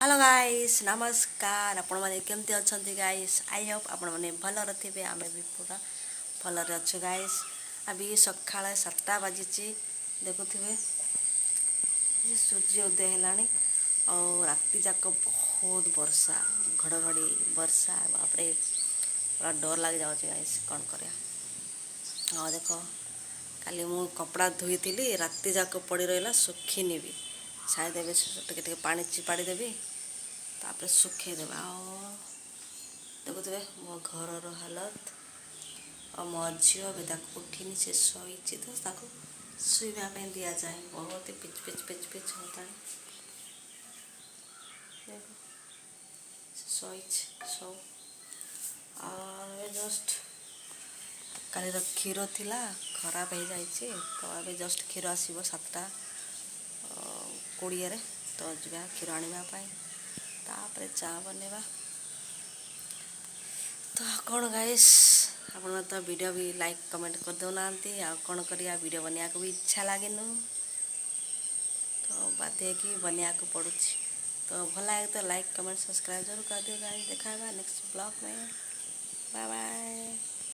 Hello guys, ନମସ୍କାର। ଆପଣମାନେ କେମିତି ଅଛନ୍ତି ଗାଇସ୍? I Hope ଆପଣମାନେ ଭଲରେ ଥିବେ। ଆମେ ବି ପୁରା ଭଲରେ ଅଛୁ ଗାଇସ୍। ଆବି ସକାଳେ 7ଟା ବାଜିଛି। ଦେଖୁଥିବେ ଯେ ସୂର୍ଯ୍ୟ ଉଦୟ ହେଲାଣି। ଆଉ ରାତି ଯାକ ବହୁତ ବର୍ଷା, ଘଡ଼ଘଡ଼ି, ବର୍ଷା, ବାପରେ, ପୁରା ଡର ଲାଗିଯାଉଛି ଗାଇସ୍। କ'ଣ କରିବା? ଆଉ ଦେଖ, କାଲି ମୁଁ କପଡ଼ା ଧୋଇଥିଲି, ରାତି ଯାକ ପଡ଼ି ରହିଲା, ଶୁଖିନି ବି। ସାୟଦ ଏବେ ଟିକେ ଟିକେ ପାଣି ଚିପାଡ଼ି ଦେବି, ତାପରେ ଶୁଖେଇଦେବା। ଆଉ ଦେଖୁଥିବେ ମୋ ଘରର ହାଲତ। ଆଉ ମୋ ଝିଅ ଏବେ ତାକୁ ଉଠିନି, ସେ ଶୋଇଛି, ତ ତାକୁ ଶୋଇବା ପାଇଁ ଦିଆଯାଏ। ବହୁତ ପିଚ୍ ପିଚ୍ ପିଚ୍ ପିଚ୍ ହେଉଥାଏ। ଦେଖ, ସେ ଶୋଇଛି, ଶୋଉ। ଆଉ ଏବେ ଜଷ୍ଟ କାଲିର କ୍ଷୀର ଥିଲା, ଖରାପ ହେଇଯାଇଛି, ତ ଏବେ ଜଷ୍ଟ କ୍ଷୀର ଆସିବ 7ଟା 20ରେ। ତ ଯିବା କ୍ଷୀର ଆଣିବା ପାଇଁ, ତାପରେ ଚା ବନେଇବା। ତ କ'ଣ ଗାଇସ୍, ଆପଣ ତ ଭିଡ଼ିଓ ବି ଲାଇକ୍ କମେଣ୍ଟ କରିଦେଉନାହାନ୍ତି। ଆଉ କ'ଣ କରିବା, ଭିଡ଼ିଓ ବନେଇବାକୁ ବି ଇଚ୍ଛା ଲାଗେନୁ, ତ ବାଧ୍ୟ ହେଇକି ବନେଇବାକୁ ପଡ଼ୁଛି। ତ ଭଲ ଲାଗେ ତ ଲାଇକ୍, କମେଣ୍ଟ, ସବସ୍କ୍ରାଇବ୍ ଜରୁର କରିଦିଅ ଗାଇସ୍। ଦେଖା ହେବା ନେକ୍ସଟ ବ୍ଲଗ୍ में। Bye bye.